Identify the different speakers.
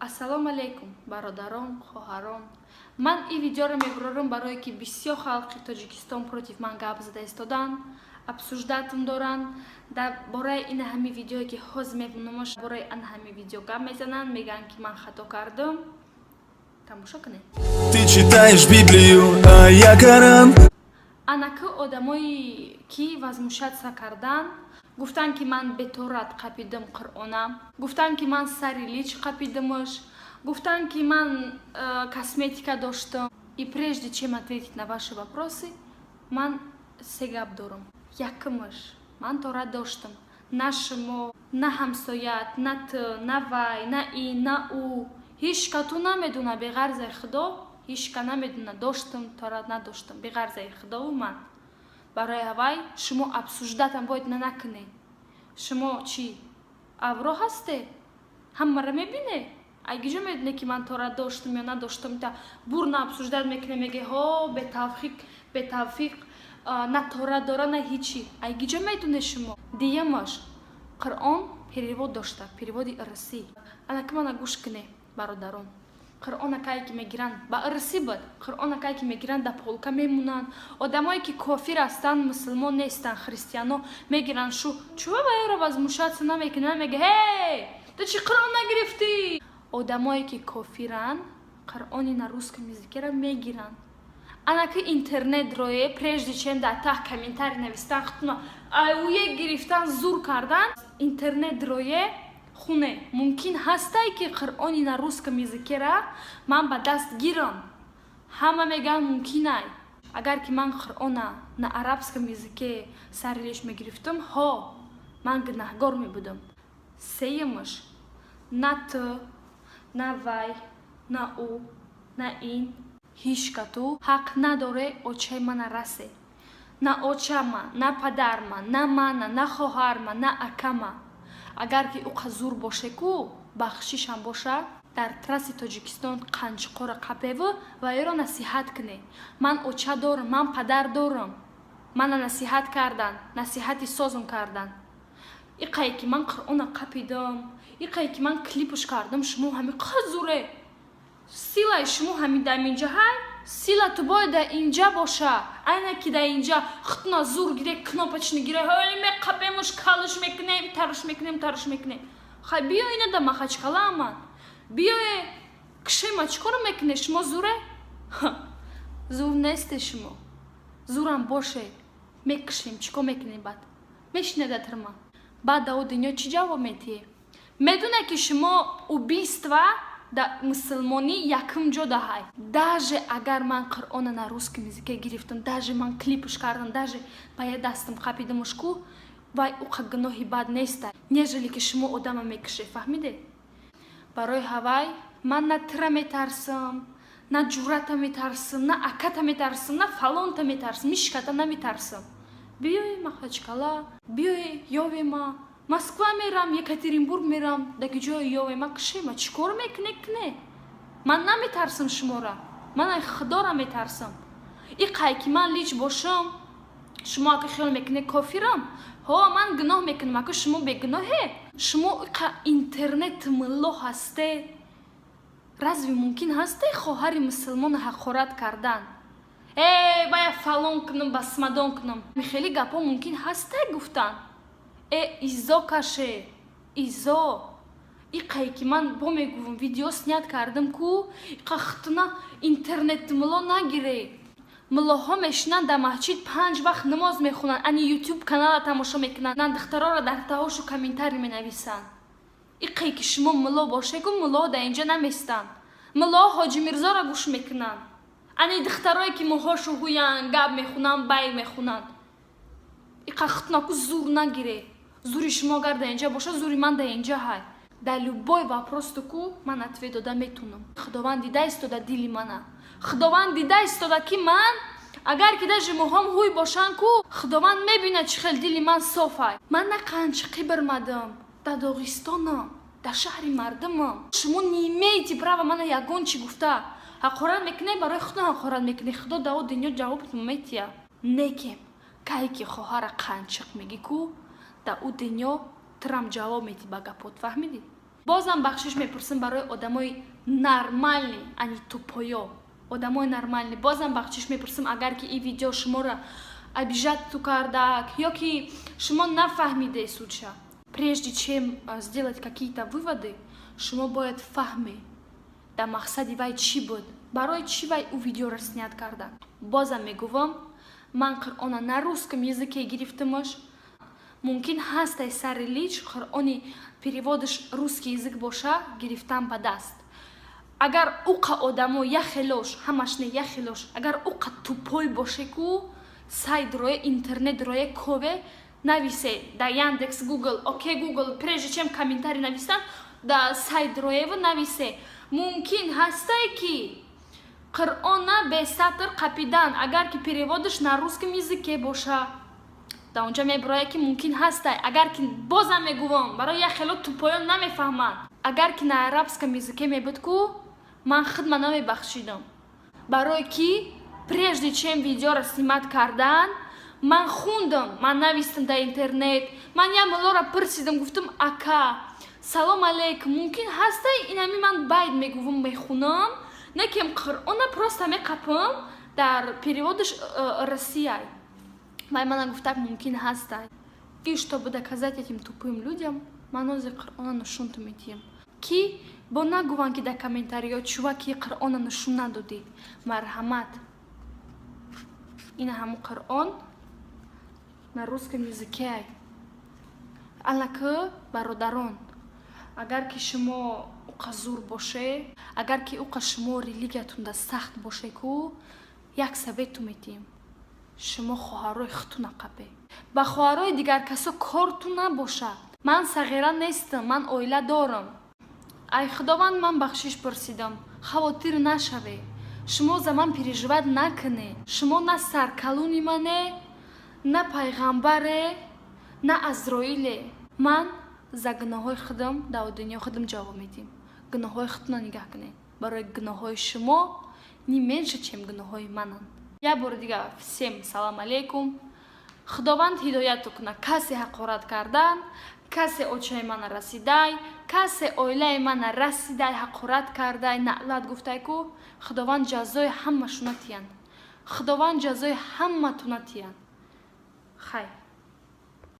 Speaker 1: Ассалому алайкум, бародарон, хоҳарон. Ман ин видеоро мебарорам, барое ки бисёр халқи Тоҷикистон против ман гап зада истоданд, обсуждать ам доранд дар бораи ин ҳами видеое, ки ҳозир мебинамаш. Бораи ан ҳами видео гап мезананд, мегӯянд, ки ман хато кардам. Тамошо кунед.
Speaker 2: Ты читаешь Библию, а я Коран.
Speaker 1: Анаки одамое ки возмущаться кардан, гуфтанд, ки ман беторат қапидам Қуръонам, гуфтанд, ки ман сари лич қапидамаш, гуфтанд, ки ман косметика доштам. И прежде чем ответить на ваши вопросы, ман се гап дорам. Якумаш: ман торат доштам. На шумо, на ҳамсоят, на ту, на вай, на ин, на ӯ, ҳеч кату намедуна. Беғарзаи Худо ҳечка намедуна, доштам торат, надоштам, беғарзаи Худову ман. Барои ҳавай шумо обсуждать ам бояд накунед. Шумо чӣ, авро ҳасте, ҳамаро мебине? Айгиҷо медоне, ки ман торат доштам ё надоштам? Та бурна обсуждать мекуне, меге: «Ҳо, бетавфиқ, бетавфиқ, на торат дора, на ҳичи». Айгиҷо медоне шумо? Диюмаш: Қуръон перевод дошта, перевод и ирсӣ. Анаки мана гӯш куне, бародарон. Қуръона кае ки мегиранд, ба ирсӣ буд. Қуръона кае ки мегиранд, да полка мемонанд. Одамое ки кофир ҳастанд, мусулмон нестанд, христиано мегиранд. Шу чӯба ба ёро возмущаться намекунанд, мега: «Ҳей, ту чӣ Қуръон нагирифтӣ?» Одамое ки кофиранд, Қуръони на русском языке ра мегиранд. Анаки интернет рое, прежде чем дар таҳ комментарий навистан, хутуна аюе гирифтан, зур кардан, интернет рое хуне. Мумкин ҳастай, ки Қуръони на русском языке ра ман ба даст гирам. Ҳама мегӯянд, мумкинай. Агар ки ман Қуръона на арабском языке сари лиш мегирифтам, ҳо, ман гунаҳгор мебудам. Сеюмаш: на ту, на вай, на ӯ, на ин, ҳичкату ҳақ надоре очаи мана расе. На очама, на падарма, на мана, на хоҳарма, на акама. Агар ки ӯ зур боше ку, бахшишам боша, дар трасси Тоҷикистон қанчиқора қапеву ва ёро насиҳат куне. Ман оча дорам, ман падар дорам. Мана насиҳат кардан, насиҳати созм кардан. Иқае ки ман Қуръона қапидам, иқае ки ман клипш кардам, шумо ҳами қазуре. Силаи шумо ҳами дар инҷа ҳай, сила ту бояд дар инҷа боша. Айна ки дар инҷа хутна зур гире, кнопочный гире, ҳоли меқапемуш, калш мекунем, таруш мекунем, таруш мекунем. Хай, биё, ина да Махачкала аман, биёе, кишема. Чӣ коро мекуне? Шумо зуре? Зур несте шумо. Зурам боше, мекушем. Чӣ кор мекунем? Баъд мешине дар тирма. Баъд да о дунё чӣ ҷавоб метиҳе? Медоне, ки шумо убийство да мусулмонӣ якум ҷо даҳай. Даже агар ман Қуръона на русском языке гирифтам, даже ман клипш кардам, даже ба я дастам қапидамуш ку, вай уқа гуноҳи бад неста, нежели ки шумо одама мекуше. Фаҳмиде? Барои ҳавай ман на тира метарсам, на ҷурата метарсам, на аката метарсам, на фалонта метарсам, мишката наметарсам. Биёи Махачкала, биёи, ёвема. Москва мерам, Екатеринбург мерам, даги ҷое ёвема, кишема. Чӣ кор мекуне, куне. Ман наметарсам шумора, ман ай Худора метарсам. Иқай ки ман лич бошам, шумо ака хиёл мекуне, кофирам. Ҳо, ман гуноҳ мекунам, ака шумо бегуноҳе. Шумо иқа интернет мулло ҳасте. Разве мумкин ҳасте хоҳари мусулмона ҳақорат кардан? Э, бая фалон кунам, басмадон кунам, хеле гапҳо мумкин ҳасте гуфтан? Э, изо каше, изо. Иқае ки ман бо мегӯвам, видео снять кардам ку, иқа хутуна интернет мулло нагире. Муллоҳо мешинанд дар масҷид, панҷ вақт намоз мехонанд, ани Ютуб канала тамошо мекунанд, духтароро дар таҳошу комментарий менависанд. Иқае ки шумо мулло бошегу, муллоҳо дар инҷа наместанд. Муллоҳо Ҳоҷи Мирзоро гӯш мекунанд. Ани духтарое ки мӯҳошу ҳуянд, гап мехунанд, бай мехунанд. Иқа хутунаку зур нагире. Зури шумо агар дар инҷа боша, зури ман дар инҷа ҳай. Дар любой вопрос ку ман ответ дода метунам. Худованд дида истода дили мана. Худованд дида истода, ки ман агар ки даже мӯҳом ҳуй бошанд ку, Худованд мебинад, чӣ хел дили ман софай. Ман на қанчиқӣ бирмадам, дар Доғистонам, дар шаҳри мардумам. Шумо не имеете права мана ягон чӣ гуфта ҳақорат мекунед. Барои худо ҳақорат мекунед, Худо дао дунё ҷавобатон метия. Некем кае ки хоҳара қанчиқ мегӣ ку, дар ӯ дунё тирам ҷавоб медиҳӣ ба гапот. Фаҳмидӣ? Бозам бахшиш мепурсам барои одамои нормальный, а не тупой ё одамои нормальный. Бозам бахшиш мепурсам, агар ки ин видео шуморо обижать ту кардак ё ки шумо нафаҳмиде суть ша. Прежде чем сделать какие-то выводы, шумо бояд фаҳме, дар мақсади вай чӣ буд, барои чӣ вай ӯ видеоро снять карда. Бозам мегӯвам, ман Қуръона на русском языке гирифтамаш. Мумкин ҳастай, сари лич Қуръони перевод аш русский язык боша, гирифтан ба даст. Агар уқа одамо яхелош, ҳамаш не, яхелош, агар уқа тупой боше ку, сайт рое, интернет рое, кове нависе да Яндекс, Гугл, «Окей Гугл», прежде чем комментарий нависан, да сайт роева нависе: мумкин ҳастай, ки Қуръона бе сатр қапидан, агар ки перевод аш на русском языке боша. Да онҷа мебирояд, ки мумкин ҳастай. Агар ки, бозам мегӯвам, барои як хело тупой ён намефаҳманд, агар ки на арабском языке мебуд ку, ман худма намебахшидам, барое ки прежде чем видеоро снимать кардан, ман хундам, ман навистам дар интернет, ман як муллоро пурсидам, гуфтам: «Ака, салом алейкум, мумкин ҳастай, инами ман байд мегӯвам, мехунам, не кем Қуръона просто меқапам, дар перевод аш россияй?» Вай мана гуфтак: «Мумкин ҳастай». И чтобы доказать этим тупым людям, ман ози Қуръона нушунту метиҳам, ки бо нагӯванд, ки дар комментариё чуваки Қуръона нушун надодӣ. Марҳамат, ина ҳамун Қуръон на русском языке. Аллакы бародарон, агар ки шумо уқа зур боше, агар ки уқа шумо религиятунда сахт боше ку, як совет у метиҳем: шумо хоҳарои худтуна қапе, ба хоҳарои дигар касо корту набошад. Ман сағира нестам, ман оила дорам. Ай Худованд ман бахшиш пурсидам, хавотир нашаве, шумо за ман переживать накунед. Шумо на саркалуни мане, на пайғамбаре, на Азроиле. Ман за гуноҳҳои худам дар дунё худам ҷавоб медиҳам. Гуноҳҳои худтона нигаҳ кунед, барои гуноҳҳои шумо не меньше, чем гуноҳҳои мананд. Як бори дигар всем салам алейкум. Худованд ҳидояту кунад касе ҳақорат кардан, касе очаи мана расидай, касе оилаи мана расидай, ҳақорат кардай, наълат гуфтай ку, Худованд ҷазои ҳамашуна тиянд, Худованд ҷазои ҳаматуна тиянд. Хайр.